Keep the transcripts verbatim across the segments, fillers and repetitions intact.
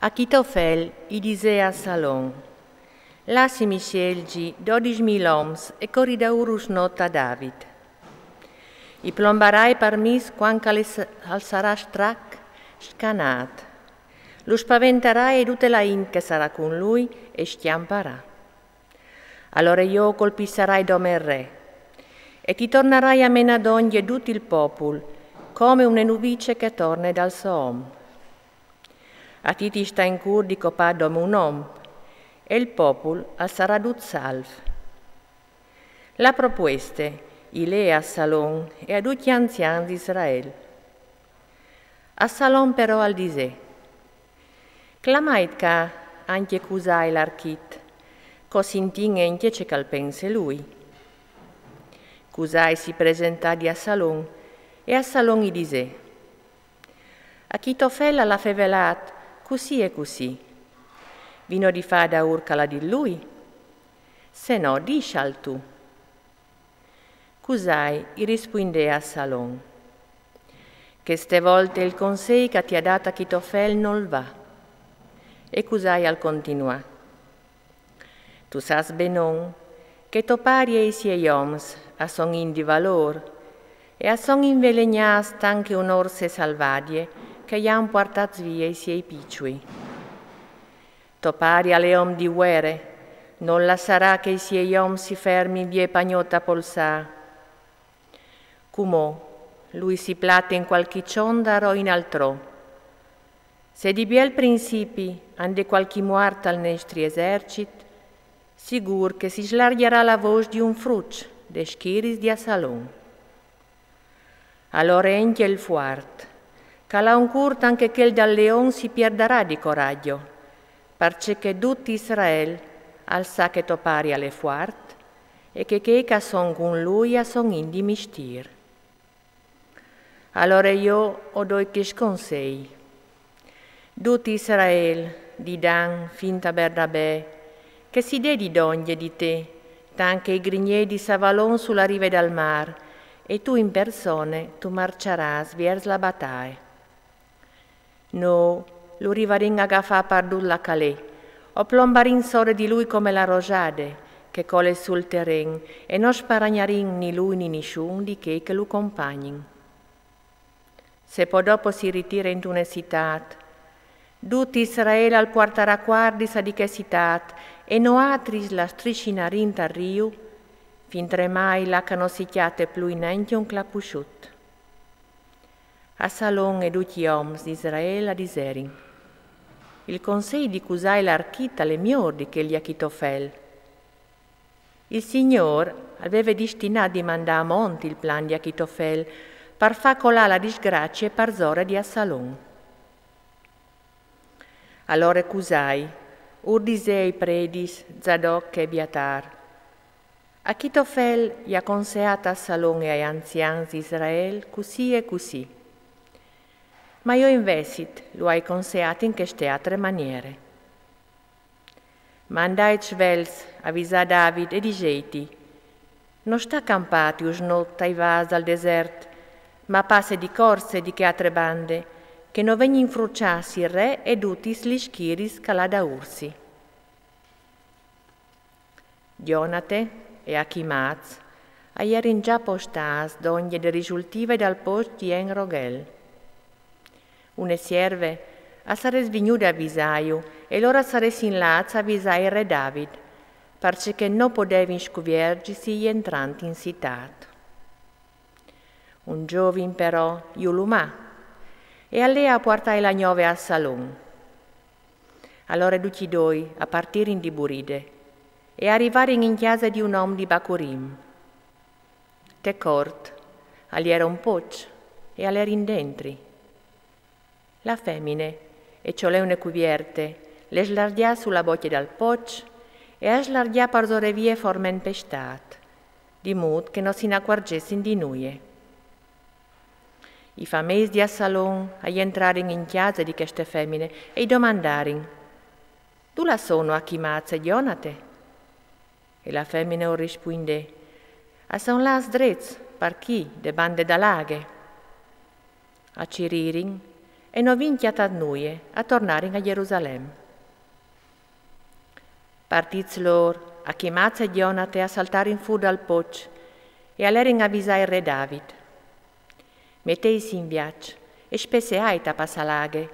Achitofel i disè a Assalon: Lassimi sielgi dodis mil oms e cori daûr usnot a David. I plombarai par mis cuant che al s-, al sarà strac scanât. Lu spaventarai e dute la int che sarà cun lui e scjamparà. Alore jo o colpissarai dome il re, e ti tornarai a menâ dongje dut il popul, come une nuvice che torne dal so om. A ti ti sta in cûr di copâ dome un om, e il popul al sarà dut salf. La propueste i lè a Assalon e a ducj i anzians di Israel. Assalon però al disè: Clamait ca ancje Cusai l'archit, che o sintìn ancje ce che al pense lui. Cusai si presentà di Assalon, e Assalon i disè: Achitofel al à fevelât cussì e cussì. Vino di fâ daûr che al à dit lui? Se no, dîsal tu. Cusai i rispuindè a Assalon: Cheste volte il consei che ti à dât Achitofel nol va. E Cusai al continuà: Tu sâs benon che to pari e i siei oms a son int di valôr, e a son invelegnâts tant che une orse salvadie che i àn puartâts vie i siei piçui. To pari al è om di vuere, nol lassarà che i siei oms si fermin vie pagnot a polsâ. Cumò lui si plate in cualchi ciondar o in altrò. Se di biel principi a 'nd è cualchi muart al nestri esercit, sigûr che si slargjarà la vôs di un fruç des schiris di Assalon. Alore ancje il fuart, che al à un cûr tant che chel dal leon, si pierdarà di coragjo, parcè che dut Israel al sa che to pari al è fuart e che chei che a son cun lui a son int di mistîr. Alore jo o doi chest consei. Dut Israel, di Dan fin a Bernabè, che si dedi dongje di te, tant che i grignei di Assalon su la rive dal mâr, e tu in persone tu marcjarâs viers la bataie. Nô lu rivarìn a gafâ par dut là che al è, o plombarìn sore di lui come la rosade che e cole sul teren, e no sparagnarìn ni lui ni nissun di chei che lu compagnin. Se po dopo si ritire intune citât, dut Israel al puartarà cuardis a di chê citât, e noaltris la striscinarìn tal riu, fintremai là che no si cjate plui nancje un clapusciut. Assalon e ducj i oms di Israel a diserin: Il consei di Cusai l'archit al è miôr di chel di Achitofel. Il Signôr al veve distinât di mandâ a mont il plan di Achitofel par fâ colâ la disgracie parsore di Assalon. Alore Cusai ur disè ai predis Zadok e Ebiatar: Achitofel i à conseât a Assalon e ai anzians di Israel cussì e cussì. Ma jo invezit lu ai conseât in cheste altre maniere. Mandait svelts a visâ David e diseiti: No sta campâ ti usnot tai vâs dal desert, ma passe di corse di chê altre bande, che no vegnin fruçâts il re e dutis lis schiris che al à daûrsi. Jonate e Achimaz a jerin za postâts dongje de risultive dal post di En-Rogel. Une sierve a sarès vignude a visâju, e lôr a saressin lâts a visâ il re David, parcè che no podevin scuvierzisi jentrant in citât. Un zovin però ju lumà, e al lè a puartâi la gnove a Assalon. Alore ducj i doi a partirin di buride, e a rivarin in cjase di un om di Bacurim. Te cort al jere un poç, e a lerin dentri. La femine e cjolè une cuvierte, le slargjà su la bocje dal poç, e a slargjà parsore vie formint pestât, di mût che no si inacuargessin di nuie. I fameis di Assalon a jentrarin in cjase di cheste femine e i domandarin: Dulà sono Achimaz e Jonate? E la femine ur rispuindè: A son lâts drets par chi, de bande da la aghe. A ciririn, e no vin cjatât nuie a tornarin a Gjerusalem. Partîts lôr, Achimaz e Gjonate a saltarin fûr dal poç e a lerin a visâ il re David: Metêsi in viaç e spesseait a passâ la aghe,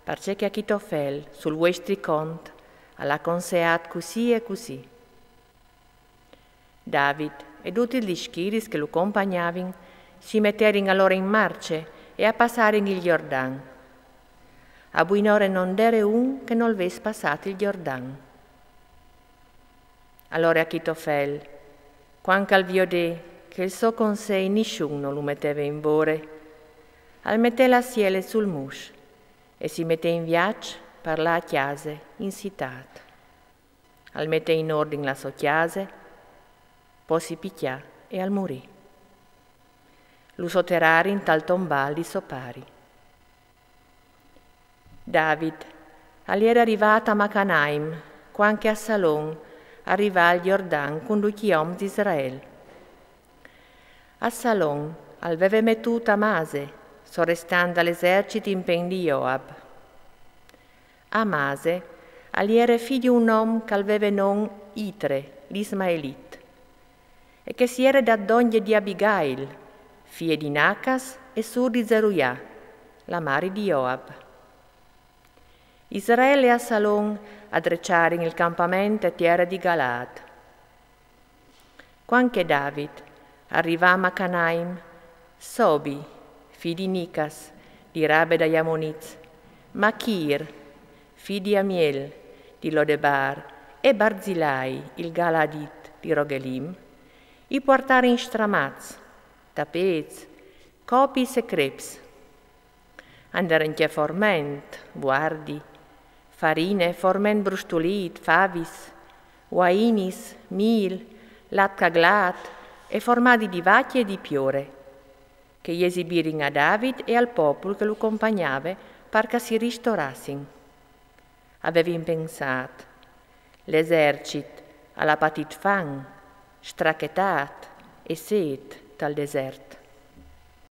parcè che Achitofel, sul vuestri cont, al à conseât cussì e cussì. David e dutis lis schiris che lu compagnavin si meterin alore in marce e a passarin il Jordan. A buinore no 'nd ere un che nol ves passât il Jordan. Alore Achitofel, cuant che al viodè che il so consei nissun no lu meteve in vore, al metè la siele sul mus e si metè in viaç par lâ a cjase, in citât. Al metè in ordin la sô cjase, po si picjà e al murì. Lu soterarin tal tombâl di so pari. David al jere rivât a Macanaim, cuant che Assalon al rivà al Jordan cun ducj i oms di Israel. Assalon al veve metût Amase, sorestant dal esercit, in plen di Joab. Amase al jere fi di un om che al veve non Itre, l'ismaelit, e che si jere dât dongje di Abigail, fie di Nacas e sûr di Zerujà, la mari di Joab. Israel e Assalon a dreçarin il campament te tiere di Galaad. Cuant che David al rivà a Macanaim, Sobi, fi di Nicas, di rabe dai Amonits, Machir, fi di Amiel, di Lodebar, e Barzilai, il Galaadit di Rogelim, i puartarin stramats, tapêts, copis e creps. A 'nd ere ancje forment, vuardi, farine, forment brustulît, favis, uainis, mîl, lat caglât e formadi di vacje e di piore, che i esibirin a David e al popul che lu compagnave par che si ristorassin. A vevin pensât: L'esercit al à patît fam, strachetât e sêt tal desert.